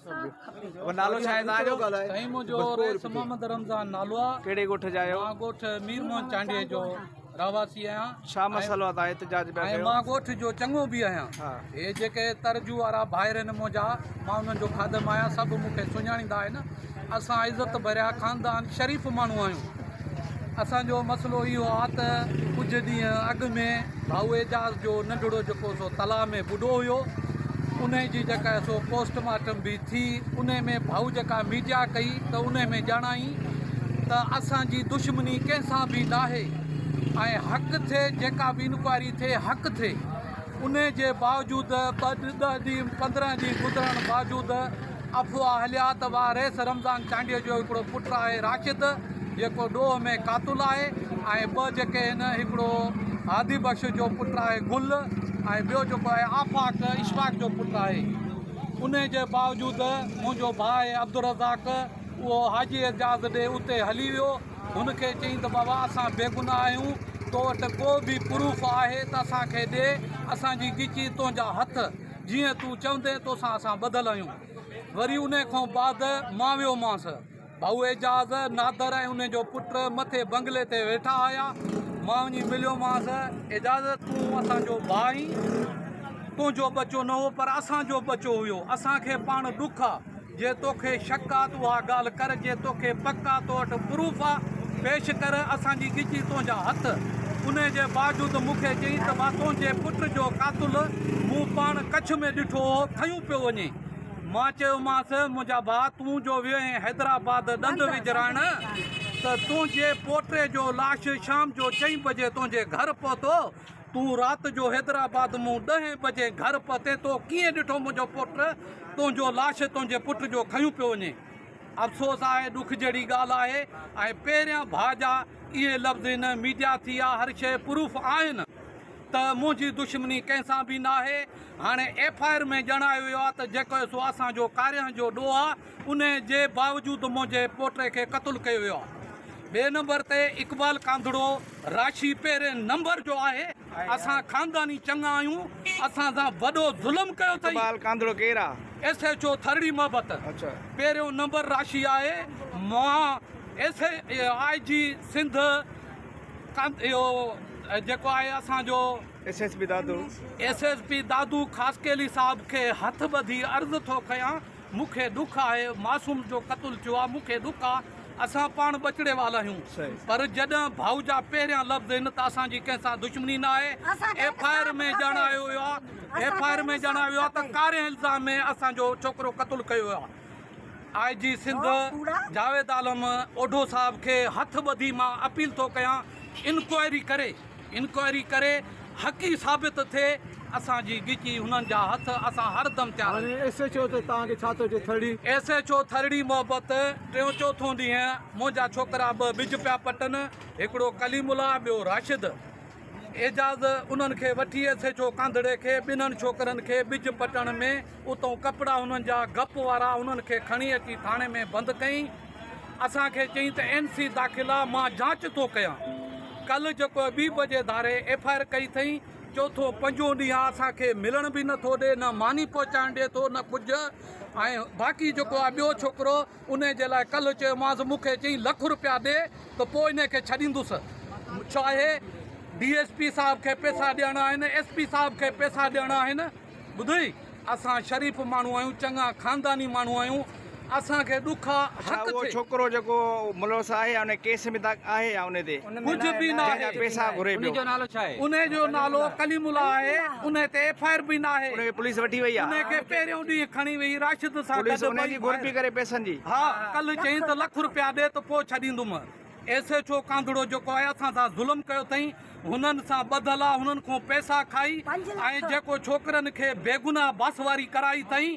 نالو ڇا آهي توهان جو؟ سائين منهنجو رئيس محمد رمضان نالو آ. ڪهڙي ڳوٺ جا آهيو؟ مان ڳوٺ مير محمد چانڊيي جو رهواسي آهيان. ڇا مسئلو آ توهان احتجاج پيا ۽ ڪيو؟ مان ڳوٺ جو چڱو به آهيان. هي جيڪي ترجو وارا ڀائر آهن منهنجا مان انهن جو خادم آهيان سڀ مون کي سڃاڻيندا آهن. اسان عزت ڀريا خاندان شريف ماڻهو آهيون. اسان جو مسئلو اهو آ ته ڪجهه ڏينهن اڳ ۾ ڀائو اعجاز جو ننڍڙو جيڪو سو تلاء ۾ ٻڏو هيو انهي جي جيڪا سو پوسٽ مارٽم به ٿي انهي ۾ ڀائو جيڪا ميڊيا ڪئي ته انهي ۾ ڄاڻائين ته اسان جي دشمني ڪنهن سان به ناهي ۽ حق ٿئي جيڪا به انڪوائري ٿئي حق ٿئي انهي جي باوجود ٻه ڏهه ڏينهن 15 ڏينهن گذرڻ باوجود افواهه هليا ته واهه رئيس رمضان چانڊيي جو هڪڙو پٽ آهي راشد جيڪو ڏوهه ۾ قاتل آهي ۽ ٻه جيڪي هن هڪڙو هادي بخش جو پٽ آهي گل ۽ ٻيو جيڪو آهي آفاق اشفاق جو پٽ آهي انهي جي باوجود منهنجو ڀاء آهي عبدالرزاق اهو حاجي اعجاز ڏي اتي هلي ويو هن کي چيائين ته بابا اسان بيگناهه آهيون تو وٽ ڪو به پروف آهي ته اسان کي ڏي اسان جي ڳچي تنهنجا هٿ جيئن تون چوندين توسان اسان ٻڌل آهيون. وري انهي کان بعد مان ويومانس. ڀائو اعجاز، نادر ۽ انهي جو پٽ مٿي بنگلي تي ويٺا هيا. مان وڃي مليومانس. اعجاز تون اسان جو ڀاء آهين. تنهنجو ٻچو نه هو پر اسان جو ٻچو هيو. اسان کي پاڻ ڏک آ. جي توکي شڪ آ ته اها ڳالهه ڪر، جي توکي پڪ آ تو وٽ پروف آ، پيش ڪر، اسان جي ڳچي تنهنجا هٿ. انهي جي باوجود مون کي چيائين ته مان تنهنجي پٽ جو قاتل مون پاڻ ڪڇ ۾ ڏٺو هو، کنيو پيو وڃي. مان چيومانس، منهنجا ڀاء تون جو ويو هين حيدرآباد ڏند وجهرائڻ ته تنهنجي پوٽي جو لاش شام جو چئين بجي تنهنجي گهر پهتو، تون رات جو حيدرآباد مون ڏهين بجي گهر پهتين تو ڪيئن ڏٺو منهنجو پٽ تنهنجو لاش تنهنجي پٽ جو کنيو پيو وڃي. افسوس آهي ڏک جهڙي ڳالهه آهي ۽ پهريان ڀاء جا اهي لفظ هن ميڊيا ٿي آ هر شيء پروف آهن ته منهنجي دشمني ڪنهن سان به ناهي هاڻي ايف I R ۾ ڄاڻايو ويو آ ته جيڪو سو اسان جو ڪاريهن جو ڏوهه آ انهي جي باوجود منهنجي پوٽي کي قتل ڪيو ويو آهي. ٻئي نمبر تي اقبال ڪانڌڙو راشي پهرين نمبر جو آهي. اسان خانداني چڱا آهيون، اسان سان وڏو ظلم ڪيو اٿئي. اقبال ڪانڌڙو ڪير آ؟ ايس ايڇ او ٿرڙي محبت پهريون نمبر راشي آهي. مان ايس I جي سنڌ اهو جيڪو آهي اسان جو S S P Dadu. S S P Dadu Khaskheli صاحب کي هٿ ٻڌي عرض ٿو ڪيان. مون کي ڏک آهي معصوم جو قتل ٿيو آ مون کي ڏک آ اسان پاڻ ٻچڙي وال آهيون پر جڏهن ڀائو جا پهريان لفظ هن ته اسان جي ڪنهن سان دشمني نه آهي ايف I R ۾ ڄاڻايو ويو آ ايف I R ۾ ڄاڻايو ويو آ ته ڪاري الزام ۾ اسان جو ڇوڪرو قتل ڪيو ويو آ آء جي سنڌ جاويد عالم اوڍو صاحب کي هٿ ٻڌي مان اپيل ٿو ڪيان انڪوائري ڪري انڪوائري ڪري حقي ثابت ٿئي اسان جي ڳچي هنن جا هٿ اسان هر دم تيار هاڻي ايس ايڇ او ته توهان کي ڇا ٿو چئي Tharri. S H O Tharri محبت ٽيون چوٿون ڏينهن منهنجا ڇوڪرا ٻه ٻج پيا پٽن هڪڙو ڪليم الله ٻيو راشد اعجاز انهن کي وٺي ايس ايڇ او ڪانڌڙي کي ٻنهن ڇوڪرن کي ٻج پٽڻ ۾ اتئون ڪپڙا هنن جا گپ وارا انهن کي کڻي اچي ٿاڻي ۾ بند ڪيائين. اسان کي چيائين ته اين سي داخل آ مان جاچ ٿو ڪيان. ڪلهه جيڪو ٻي بجي ڌاري ايف I R ڪئي اٿئين. چوٿون پنجون ڏينهن آ اسان کي ملڻ به نه ٿو ڏي نه ماني پهچائڻ ڏي ٿو نه ڪجهه ۽ باقي جيڪو آ ٻيو ڇوڪرو انهي جي لاء ڪلهه چيومانس مون کي چيائين لک روپيا ڏي ته پوء انهي کي ڇڏيندس. ڇاهي ڊي ايس پي صاحب کي پئسا ڏيڻا آهن ايس پي صاحب کي پئسا ڏيڻا آهن. ٻڌئي اسان شريف ماڻهو آهيون چڱا خانداني ماڻهو آهيون اسان کي ڏک آ اڇا حق اهو ٿئي. ڇوڪرو جيڪو ملوث آهي يا ان ڪيس ۾ آهي يا ان تي ڪجهه به جنهن جا ناهي. پيسا گهري پيو. انهي جو نالو ڪليم الله آهي انهي تي ايف I R به ناهي. ان کي پوليس وٺي وئي آ. انهي کي پهريون ڏينهن کڻي وئي راشد سان پوليس گڏ انهي ٻئي جي گهر پئي ڀائر. ڪري پيسن جي. ها ڪلهه چيائين ته لک روپيا ڏي ته پوء ڇڏيندم. ايس ايڇ او ڪانڌڙو جيڪو آهي اسان سان ظلم ڪيو اٿئين هنن سان ٻڌل آ هنن کان پئسا کائي ۽ جيڪو ڇوڪرن کي بيگناهه باسواري ڪرائي اٿئين.